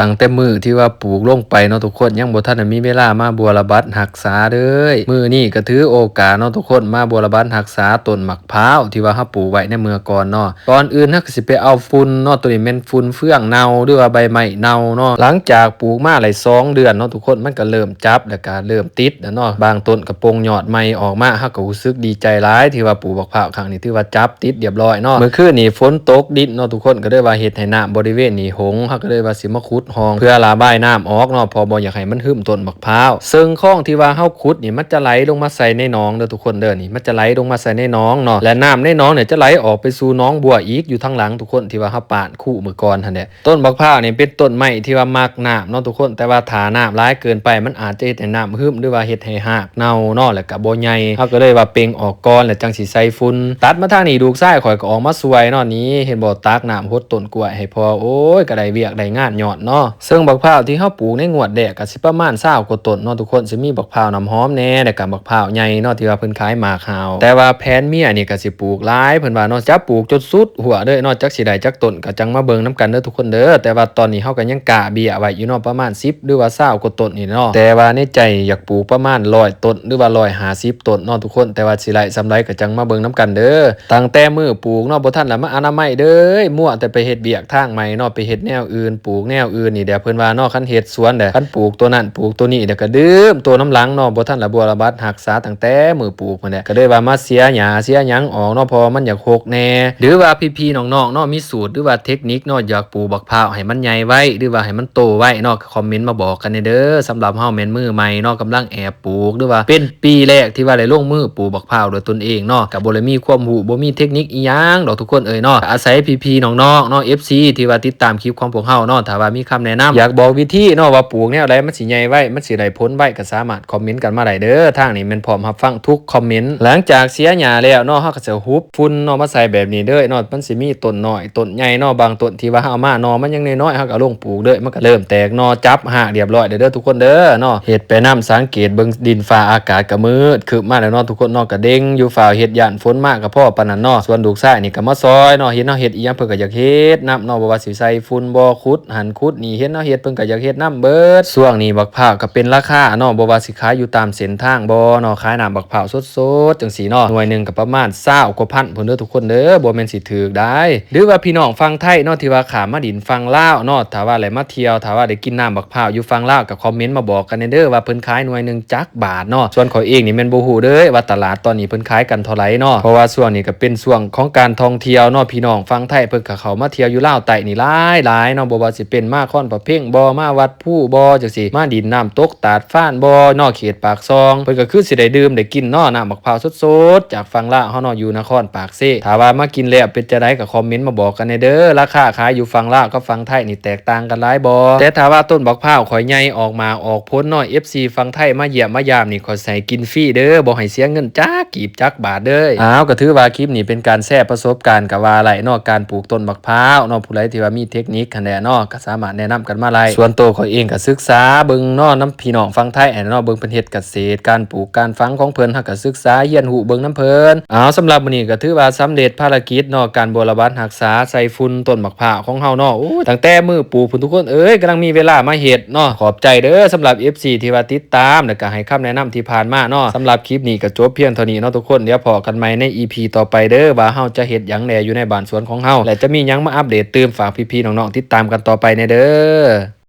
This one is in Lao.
ຕັ້ງແຕ່ມື້ທີ່ວ່າປູກລົງໄປເນາະທຸກຄົນ ຍັງບໍ່ທັນໄດ້ມີເວລາມາບົວລະບັດຮັກສາເລີຍ. ມື້ນີ້ກໍຖືໂອກາດເນາະທຸກຄົນ ມາບົວລະບັດຮັກສາຕົ້ນໝາກພ້າວທີ່ວ່າເຮົາປູກໄວ້ໃນເມື່ອກ່ອນເນາະ. ກ່ອນອື່ນເຮົາກໍຊິໄປເອົາຝຸ່ນເນາະ ໂຕນີ້ແມ່ນຝຸ່ນເຟືອງເນົ່າ ຫຼືວ່າໃບໄມ້ເນົ່າເນາະ. ຫຼັງຈາກປູກມາໄດ້ສອງເດືອນເນາະທຸກຄົນ ມັນກໍເລີ່ມຈັບ ແລ້ວກໍເລີ່ມຕິດແລ້ວເນາະ. ບາງຕົ້ນກໍປົ່ງຍອດໃໝ່ອອກມາ ເຮົາກໍຮູ້ສຶກດີໃຈຫຼາຍ ທີ່ວ່າປູກບັກພ້າວຄັ້ງນີ້ ຖືວ່າຈັບຕິດຮຽບຮ້ອຍເນາະ. ມື້ຄືນນີ້ຝົນຕົກດິນເນາະທຸກຄົນ ກໍເລີຍວ່າເຮັດໃຫ້ນ້ຳບໍລິເວນນີ້ຫົງ ເຮົາກໍເລີຍວ່າຊິມາຂຸດຮ່ອງເພື່ອລະບາຍນ້ຳອອກເນາະ ເພາະບໍ່ຢາກໃຫ້ມັນຫຶ້ມຕົ້ນບັກພ້າວ. ເຊິ່ງຄອງທີ່ວ່າເຮົາຂຸດນີ້ ມັນຈະໄຫຼລົງມາໃສ່ໃນໜອງເດີທຸກຄົນເດີ ນີ້ມັນຈະໄຫຼລົງມາໃສ່ໃນໜອງເນາະ ແລະນ້ຳໃນໜອງນີ້ຈະໄຫຼອອກໄປສູ່ໜອງບົວອີກຢູ່ທາງຫຼັງທຸກຄົນ ທີ່ວ່າເຮົາປາດຄູມື້ກ່ອນຫັ້ນແຫຼະ. ຕົ້ນບັກພ້າວນີ້ເປັນຕົ້ນໄມ້ທີ່ວ່າມັກນ້ຳເນາະທຸກຄົນ ແຕ່ວ່າຖ້ານ້ຳຫຼາຍເກີນໄປ ມັນອາດຈະເຮັດໃຫ້ນ້ຳຫຶ້ມ ຫຼືວ່າເຮັດໃຫ້ຮາກເນົ່າເນາະ ແລ້ວກໍບໍ່ໃຫຍ່ ເຮົາກໍເລີຍວ່າເປັ່ງອອກກ່ອນ ແລ້ວຈັ່ງຊິໃສ່ຝຸ່ນ. ຕັດມາທາງນີ້ ລູກຊາຍຂ້ອຍກໍອອກມາຊ່ວຍເນາະ ນີ້ເຫັນບໍ່ ຕັກນ້ຳຫົດຕົ້ນກ້ວຍໃຫ້ພໍ່ ໂອ້ຍ ກໍໄດ້ວຽກໄດ້ງານຍ້ອນເນາະ. ເຊິ່ງບັກພ້າວທີ່ເຮົາປູກໃນງວດແລກກໍຊິປະມານຊາວກວ່າຕົ້ນເນາະທຸກຄົນ ຊິມີບັກພ້າວນ້ຳຫອມແດ່ ແລ້ວກໍບັກພ້າວໃຫຍ່ເນາະ ທີ່ວ່າເພິ່ນຂາຍໝາກຫາວ. ແຕ່ວ່າແຜນເມຍນີ້ກໍຊິປູກຫຼາຍ ເພິ່ນວ່າເນາະ ຈະປູກຈົນສຸດ ຫົວເລີຍເນາະ ຈັກຊິໄດ້ຈັກຕົ້ນກໍຈັ່ງມາເບິ່ງນຳກັນເດີທຸກຄົນເດີ. ແຕ່ວ່າຕອນນີ້ເຮົາກໍຍັງກະເບ້ຍໄວ້ຢູ່ເນາະ ປະມານສິບ ຫຼືວ່າຊາວກວ່າຕົ້ນນີ້ເນາະ ແຕ່ວ່າໃນໃຈຢາກປູກປະມານຮ້ອຍຕົ້ນ ຫຼືວ່າຮ້ອຍຫ້າສິບຕົ້ນເນາະທຸກຄົນ ແຕ່ວ່າຊິໄດ້ສ່ຳໃດກໍຈັ່ງມາເບິ່ງນຳກັນເດີ. ຕັ້ງແຕ່ມື້ປູກເນາະ ບໍ່ທັນລະມາອະນາໄມເດີ ມົວແຕ່ໄປເຮັດວຽກທາງໃໝ່ເນາະ ໄປເຮັດແນວອື່ນ ປູກແນວອື່ນນີ້ແຫຼະ ເພິ່ນວ່າເນາະ ຄັນເຮັດສວນແຫຼະ ຄັນປູກໂຕນັ້ນ ປູກໂຕນີ້ແລ້ວກໍລືມໂຕນຳຫຼັງເນາະ ບໍ່ທັນລະບົວລະບັດຮັກສາຕັ້ງແຕ່ມື້ປູກ ແຫຼະ ກໍເລີຍວ່າມາເສຍຫຍ້າເສຍຫຍັງອອກເນາະ ເພາະວ່າມັນຢາກຮົກແດ່. ຫຼືວ່າພີ່ໆນ້ອງໆເນາະ ມີສູດ ຫຼືວ່າເທັກນິກເນາະ ຢາກປູກບັກພ້າວໃຫ້ມັນໃຫຍ່ໄວ ຫຼືວ່າໃຫ້ມັນໂຕໄວເນາະ ກໍຄອມເມັນມາບອກກັນແດ່ເດີ. ສຳລັບເຮົາແມ່ນມືໃໝ່ເນາະ ກຳລັງແອບປູກ ຫຼືວ່າເປັນປີແລກທີ່ວ່າໄດ້ລົງມືປູກບັກພ້າວດ້ວຍຕົນເອງເນາະ ກໍບໍ່ໄດ້ມີຄວາມຮູ້ ບໍ່ມີເທັກນິກອີ່ຫຍັງດອກທຸກຄົນເອີຍເນາະ. ອາໄສພີ່ໆນ້ອງໆເນາະ ເອັຟຊີ ທີ່ວ່າຕິດຕາມຄລິບຂອງພວກເຮົາເນາະ ຖ້າວ່າມີຄຳແນະນຳ ຢາກບອກວິທີເນາະ ວ່າປູກແນວໃດມັນຊິໃຫຍ່ໄວ ມັນຊິໄດ້ຜົນໄວ ກໍສາມາດ ຄອມເມັນກັນມາໄດ້ເດີ ທາງນີ້ແມ່ນພ້ອມຮັບຟັງທຸກຄອມເມັນ. ຫຼັງຈາກເສຍຫຍ້າແລ້ວເນາະ ເຮົາກໍຈະຫຸບຝຸ່ນເນາະ ມາໃສ່ແບບນີ້ເດີເນາະ ມັນຊິມີຕົ້ນນ້ອຍຕົ້ນໃຫຍ່ເນາະ ບາງຕົ້ນທີ່ວ່າເຮົາເອົາມາໜໍ່ມັນຍັງນ້ອຍໆ ເຮົາກໍລົງປູກເດີ ມັນກໍເລີ່ມແຕກໜໍ່ຈັບຮາກຮຽບຮ້ອຍແລ້ວເດີທຸກຄົນເດີເນາະ. ເຮັດໄປນຳ ສັງເກດເບິ່ງດິນຟ້າອາກາດກໍມືດຄຶບມາແລ້ວເນາະ ທຸກຄົນເນາະ ກໍເດັ່ງຢູ່ ຟ້າວເຮັດ ຢ້ານຝົນມາກໍພໍປານນັ້ນເນາະ. ສ່ວນລູກຊາຍນີ້ກໍມາຊ່ອຍເນາະ ເຫັນເຮົາເຮັດອີ່ຫຍັງເພິ່ນກໍຢາກເຮັດນຳເນາະ ບໍ່ວ່າຊິໃສ່ຝຸ່ນບໍ່ ຂຸດຫັ້ນຂຸດນີ້ ເຫັນເຮົາເຮັດເພິ່ນກໍຢາກເຮັດນຳເບິດ. ຊ່ວງນີ້ບັກພ້າວກໍເປັນລາຄາເນາະ ບໍ່ວ່າຊິ ຂາຍຢູ່ຕາມເສັ້ນທາງບໍ່ເນາະ ຂາຍນ້ຳບັກພ້າວສົດໆ ຈັ່ງຊີ້ເນາະ ໜ່ວຍໜຶ່ງກໍປະມານຊາວກວ່າພັນເດີທຸກຄົນເດີ ບໍ່ແມ່ນຊິຖືກດາຍ. ຫຼືວ່າພີ່ນ້ອງຝັ່ງໄທເນາະ ທີ່ວ່າຂ້າມມາດິນຝັ່ງລາວເນາະ ຖ້າວ່າໄດ້ມາທ່ຽວ ຖ້າວ່າໄດ້ກິນນ້ຳບັກພ້າວຢູ່ຝັ່ງລາວ ກໍຄອມເມັນມາບອກກັນແດ່ເດີ ວ່າເພິ່ນຂາຍໜ່ວຍໜຶ່ງຈັກບາດເນາະ. ສ່ວນຂ້ອຍເອງນີ້ແມ່ນບໍ່ຮູ້ເດີ ວ່າຕະຫຼາດຕອນນີ້ເພິ່ນຂາຍກັນເທົ່າໃດເນາະ ເພາະວ່າຊ່ວງນີ້ກໍເປັນຊ່ວງຂອງການທ່ອງທ່ຽວເນາະ ພີ່ນ້ອງຝັ່ງໄທເພິ່ນກໍເຂົ້າມາທ່ຽວຢູ່ລາວໃຕ້ນີ້ຫຼາຍໆເນາະ ບໍ່ວ່າຊິເປັນນະຄອນພະເພັງບໍ່ ມາວັດ ພູບໍ່ ຈັ່ງຊີ້ ມາດິນນ້ຳຕົກຕາດຟານບໍ່ເນາະ ເຂດປາກຊ່ອງ ເພິ່ນກໍຄືຊິໄດ້ດື່ມໄດ້ກິນເນາະ ນ້ຳບັກພ້າວສົດໆ ຈາກຝັ່ງລາວເຮົາເນາະ ຢູ່ນະຄອນປາກເຊ. ຖ້າວ່າມາກິນແລ້ວເປັນຈັ່ງໃດກໍຄອມເມັນມາບອກກັນແດ່ເດີ ລາຄາຂາຍຢູ່ຝັ່ງລາວກັບຝັ່ງໄທນີ້ແຕກຕ່າງກັນຫຼາຍບໍ່? ແຕ່ຖ້າວ່າຕົ້ນບັກພ້າວຂ້ອຍໃຫຍ່ອອກໝາກອອກຜົນເນາະ ເອັຟຊີຝັ່ງໄທມາຢ້ຽມມາຢາມນີ້ ຂ້ອຍຊິໃຫ້ກິນຟຣີເດີ ບໍ່ໃຫ້ເສຍເງິນຈັກກີບຈັກບາດເດີ. ອ້າວ ກໍຖືວ່າຄລິບນີ້ເປັນການແຊປະສົບການກໍວ່າໄດ້ເນາະ ການປູກຕົ້ນບັກພ້າວເນາະ ຜູ້ໃດທີ່ວ່າມີເທັກນິກຫັ້ນແຫຼະເນາະ ກໍ ສາມາດແນະນຳກັນມາໄດ້. ສ່ວນໂຕຂ້ອຍເອງກໍສຶກສາເບິ່ງເນາະ ນຳພີ່ນ້ອງຝັ່ງໄທຫັ້ນເນາະ ເບິ່ງເພິ່ນເຮັດກະເສດ ການປູກການຝັງຂອງເພິ່ນ ເຮົາກໍສຶກສາຮຽນຮູ້ເບິ່ງນຳເພິ່ນ. ເອົາ ສຳລັບມື້ນີ້ກໍຖືວ່າສຳເລັດພາລະກິດເນາະ ການບົວລະບັດຮັກສາໃສ່ຝຸ່ນຕົ້ນໝາກພ້າວຂອງເຮົາເນາະ. ໂອ້ຍ ຕັ້ງແຕ່ມື້ປູກພຸ້ນ ທຸກຄົນເອີຍ ກຳລັງມີເວລາມາເຮັດເນາະ. ຂອບໃຈເດີ ສຳລັບເອັຟຊີທີ່ວ່າຕິດຕາມ ແລ້ວກໍໃຫ້ຄຳແນະນຳທີ່ຜ່ານມາເນາະ. ສຳລັບຄລິບນີ້ກໍຈົບພຽງເທົ່ານີ້ເນາະທຸກຄົນ ດຽວພໍ້ກັນໃໝ່ໃນອີພີຕໍ່ໄປເດີ ວ່າເຮົາຈະເຮັດຫຍັງແດ່ຢູ່ໃນບ້ານສວນຂອງເຮົາ ແລະ ຈະມີຫຍັງມາອັບເດດຕື່ມ ຝາກພີ່ໆນ້ອງໆຕິດຕາມກັນຕໍ່ໄປແດ່ເດີ.